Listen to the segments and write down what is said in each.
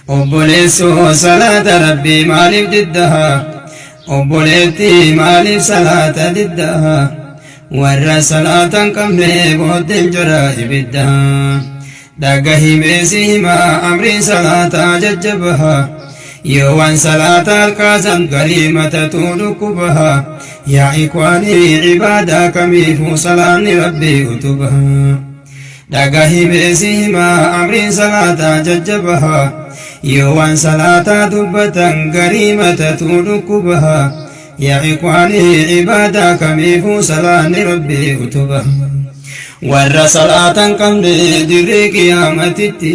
Obboleessoo salaata Rabbii maaliif diddaha? Obboleettii maaliif salaata diddaha? Warra salaata hin qabne booddeen jara ibiddaha. Dhagahi meesi himaa amriin salaataa jajjabaha. Yoo waan salaata harkaasan garii matatu dhukkubaha. Yaa ikwaanii ibaadaa kamiifuu salaanni Rabbii utubaha. Dhagahi meesi himaa amriin salaataa jajjabaha. Yoo waan salaataa dubbatan garii matatu dhukkubaha. Yaa ikwaanii ibaadaa kamiifuu salaanni Rabbii utubaha. Warra salaata hin qabne dirree qiyaamatitti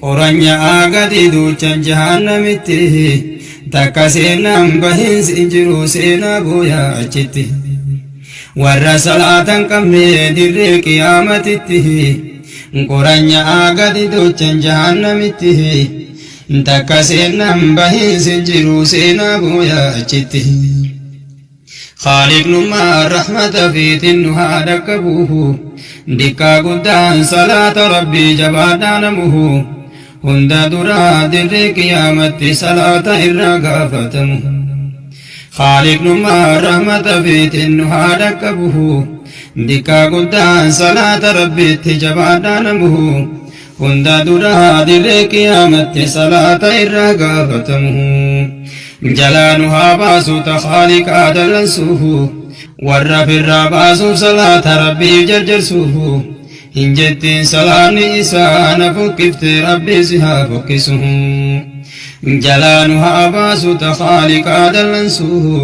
qoranya gadi duuchan jahannamitti takka seenaan bahiinsi hin jiru seenaa booyaa achitti. Warra salaata hin qabne dirree qiyaamatitti qoranya gadi duuchan jahannamitti takka seenaan bahiinsi hin jiru seenaa booyaa achitti. Khaaliqnummaa rahmata fiitin nu haa dhaqqabuuhu. Dikkaa guddaan salaata Rabbii jabaadhaa namuhu. Hunda duraa dirree qiyaamatti salaata irraa gaafatamu. Khaaliqnummaa rahmata fiitin nu haa dhaqqabuuhu. Dikkaa guddaan salaata Rabbiitti jabaadhaa namuhu. Hunda duraa dirree qiyaamatti salaata irraa gaafatamu. Jalaa nu haa baasu ta khaaliqaa dallansuuhu. Warra firraa baasuuf salaata Rabbiif jarjarsuuhu. Hin jettiin salaanni isaa na fokkifte Rabbi si haa fokkisuhu. Jalaa nu haa baasu ta khaaliqaa dallansuuhu.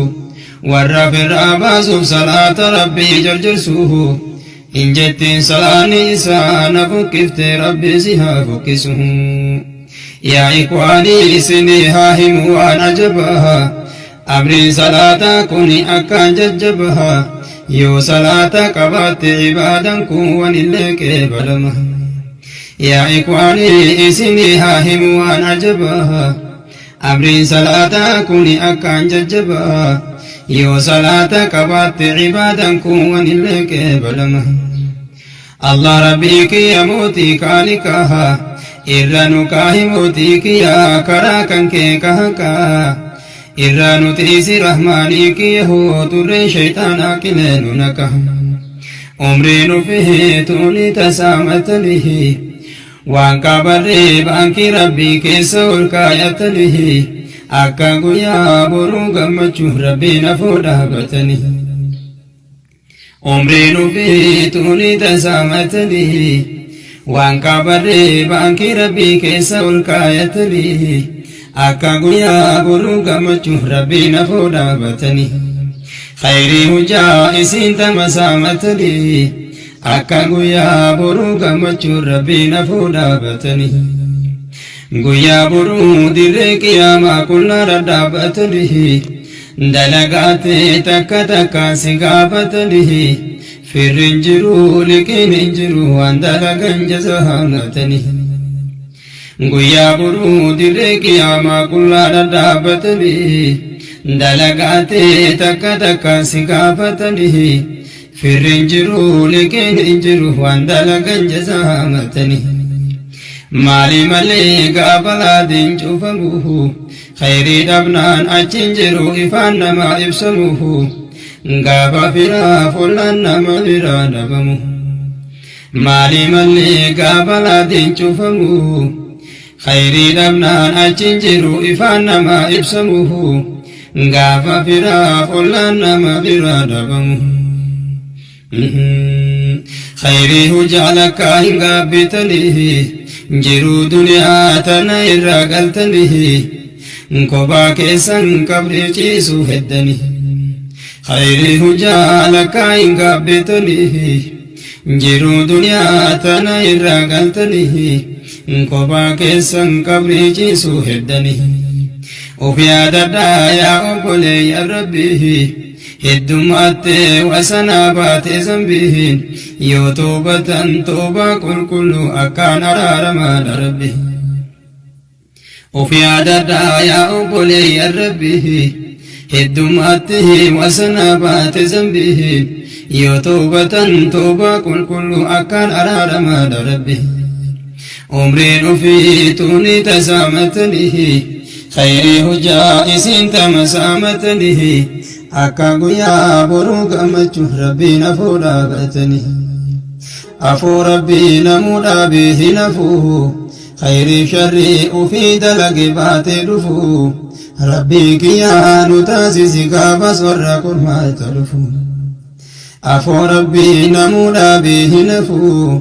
Warra firraa baasuuf salaata Rabbii jarjarsuuhu. Hin jettiin salaanni isaa na fokkifte Rabbi si haa fokkisu. Yaa ikwaanii isinii haa himu waan ajabaa. Amriin salaataa kuni akkaan jajjabaa. Yoo salaata qabaatte ibaadan kun wanillee qeebalama. Yaa ikwaanii isinii haa himu waan ajabaa. Amriin salaataa kuni akkaan jajjabaa. Yoo salaata qabaatte ibaadan kun wanillee qeebalama. Allah Rabbii kiyya mootii kaaliqaa. Irra nu kaahi mootii kiyya karaa kan kee kahaqaa. Irra nu tiisi rahmaanii kiyya hoo turree shayxaanaa qilee nu naqa. Umrii nu fihee tuuni tasaamatanihi. Waan qabarree baankii Rabbii keessa ol kaayatanii akka guyyaa boruu gammachuu Rabbiin afoo dhaabatanii. Umriin ofii tuunii tasaamatanii waan qabarree baankii Rabbii keessa ol kaayatanii akka guyyaa boruu gammachuu Rabbiin afoo dhaabatanii. Khayrii hujaa isiin tamasaamatanii akka guyyaa boruu gammachuun Rabbiin afoo dhaabatanii. Guyyaa boruu dirree qiyaamaa qullaa dhadhaabatanii. Dalagaatee takka takkaan si gaafatanii. Firri hin jiru liqiin hin jiru waan dalagan jaza hammatanii. Guyyaa boruu dirree qiyaamaa qullaa dhadhaabatanii. Dalagaatee takka takkaan si gaafatanii. Firri hin jiru liqiin hin jiru waan dalagan jaza hammatanii. Maali malee gaafa laadiin cufamuuhu khayrii dhabnaan achi hin jiru ifaan nama ibsamuuhu gaafa firaa follaan nama biraa dhabamu. Maali malee gaafa laadiin cufamuuhu khayrii dhabnaan achi hin jiru ifaan nama ibsamuuhu gaafa firaa follaan nama biraa dhabamu. Khayrii hujaa lakkaa hin gaabbitanii jiruu duniyaa tana irraa galtanii kophaa keessan qabrii ciisuu heddanii. Khayrii hujaa lakkaa hin gaabbitanii jiruu duniyaa tana irraa galtanii kophaa keessan qabrii ciisuu heddanii. Of yaadadhaa yaa obboleeyyan Rabbii. Heddummatte wasanaa baate zambiin yoo toobatan toobaa qulqulluu akkaan araaramaadha Rabbi. Of yaadadhaa yaa obboleeyyan Rabbi heddummatte wasanaa baate zambiin yoo toobatan toobaa qulqulluu akkaan araaramaadha Rabbi. Umriin ufii tuni tasaamatanii khayrii hujaa isin tamasaamatanii akka guyyaa boruu gammachuu rabbiin afuu dhaabatanii. Afuu rabbii namuu dhaabee hin hafuu khayrii sharrii ufii dalage baatee dhufuu rabbii kiyyaa nu taasisi gaafas warra qormaata dhufu. Afuu rabbii namuu dhaabee hin hafuu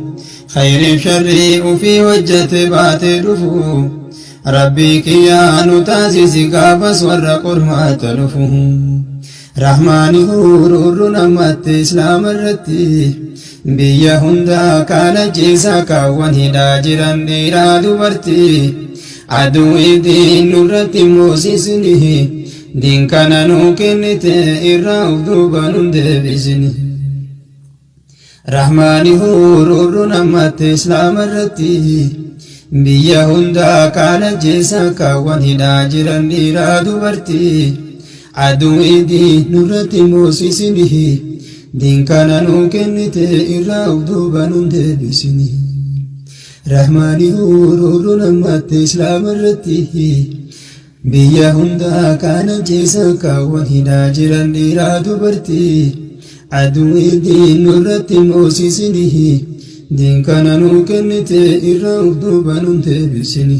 khayriif sharrii ufii hojjate baatee dhufu rabbii kiyyaa nu taasisi gaafas warra qormaata dhufu. Rahmaani huruurru namatti islaama irratti biyya hundaa kaan ajjeesaa kaawwan hidhaa jiran dhiiraa dubartii aduu idiin nurratti moosisini diin kana nuu kennite irraa of duuba nun deebisini. Rahmaani huruurru namatti islaama irratti biyya hundaa kaan ajjeesaa kaawwan hidhaa jiran dhiiraa dubartii aduu idiin nurratti moosisini diin kana nuu kennite irraa of duuba nun deebisini. Rahmaani huruurru namatti islaama irratti biyya hundaa kaan ajjeesaa kaawwan hidhaa jiran dhiiraa dubartii aduu idiin nurratti moosisini diin kana nuu kennite irraa of duuba nun deebisini.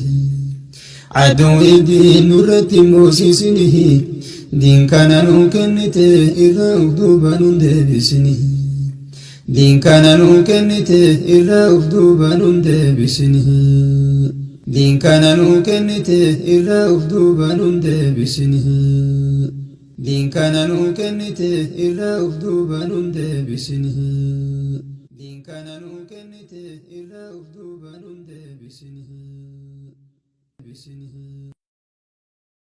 Aduu idiin nurratti moosisini diin kana nuu kennite irraa of duuba nun deebisini. Diin kana nuu kennite irraa of duuba nun deebisini. Diin kana nuu kennite irraa of duuba nun deebisini. Diin kana nuu kennite irraa of duuba nun deebisini. Diin kana nuu kennite irraa of duuba nun deebisini.